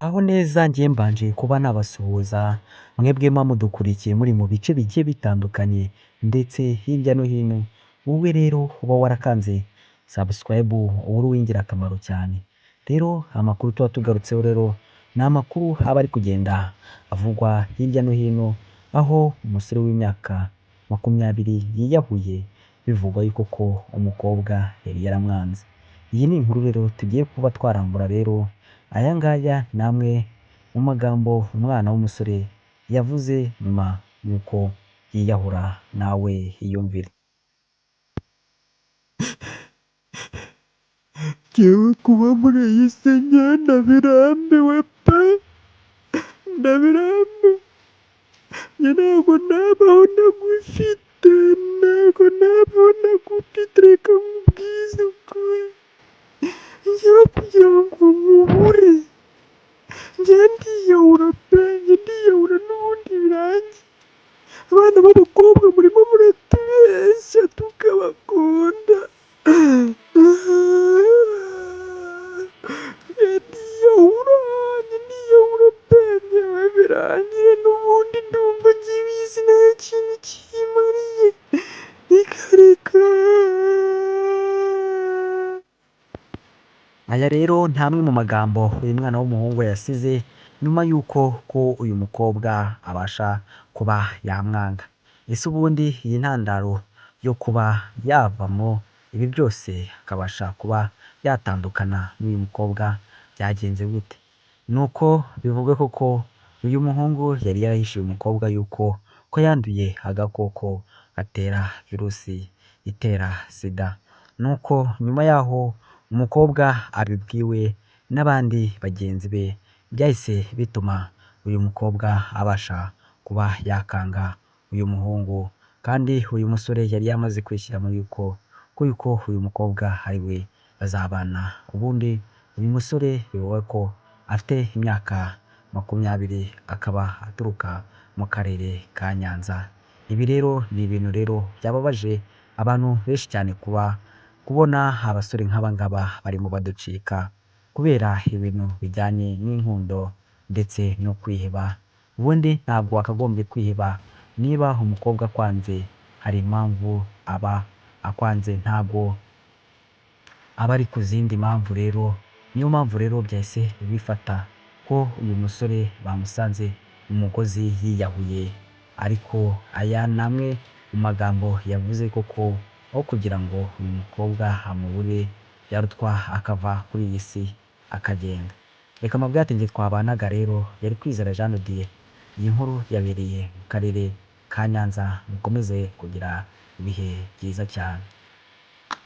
Aho neza njye mbanje kuba nabasuhuza mwebwe muba mudukurikiye muri mu bice bigiye bitandukanye ndetse hirya no hino, wowe rero uba warakanze subscribe uba uri uw'ingirakamaro cyane. Rero amakuru tuba tugarutseho rero ni amakuru aba ari kugenda avugwa hirya no hino, aho umusore w'imyaka 20 yiyahuye bivugwa yuko ko umukobwa yari yaramwanze. Iyi ni inkuru rero tugiye kuba twarambura rero, aya ngaya ni amwe mu magambo umwana w'umusore yavuze nyuma y'uko yiyahura, nawe iyumvire. Njyewe kuba muri iyi si njye ndabirambiwe pe! Ndabirambiwe! Njye ntabwo nabaho ntagufite, ntabwo nabaho ntagufite, reka nkubwize ukuri. Njyewe kugira ngo nkubure, njye ndiyahura pe! Njye ndiyahura n'ubundi birangiye. Abana b'abakobwa murimo muratubeshya tukabakunda. Njye ndiyahura, njye ndiyahura pe! Njyewe birangire n'ubundi ndumva njyewe iyi si nta kintu kiyimariye. Reka reka. Aya rero ni amwe mu magambo uyu mwana w'umuhungu yasize nyuma y'uko ko uyu mukobwa abasha kuba yamwanga. Ese ubundi iyi ntandaro yo kuba yavamo ibi byose akabasha kuba yatandukana n'uyu mukobwa byagenze gute? Ni uko bivugwa koko uyu muhungu yari yarahishiye umukobwa yuko ko yanduye agakoko gatera virusi itera sida. Nuko nyuma y'aho umukobwa abibwiwe n'abandi bagenzi be, byahise bituma uyu mukobwa abasha kuba yakanga uyu muhungu, kandi uyu musore yari yamaze kwishyiramo yuko ko yuko uyu mukobwa ari we bazabana. Ubundi uyu musore bivugwa ko afite imyaka 20 akaba aturuka mu karere ka Nyanza. Ibi rero ni ibintu rero byababaje abantu benshi cyane kuba kubona abasore nk'aba ngaba barimo baducika kubera ibintu bijyanye n'inkundo ndetse no kwiheba. Ubundi ntabwo wakagombye kwiheba niba umukobwa akwanze hari impamvu aba akwanze, ntabwo aba ari ku zindi mpamvu rero, niyo mpamvu rero byahise bifata ko uyu musore bamusanze mu mugozi yiyahuye, ariko aya ni amwe mu magambo yavuze koko aho kugira ngo uyu mukobwa amubure byarutwa akava kuri iyi si akagenda. Reka mbabwire ati njye twabanaga rero yari Kwizera Jean de Dieu, iyi nkuru yabereye mu karere ka Nyanza, mukomeze kugira ibihe byiza cyane.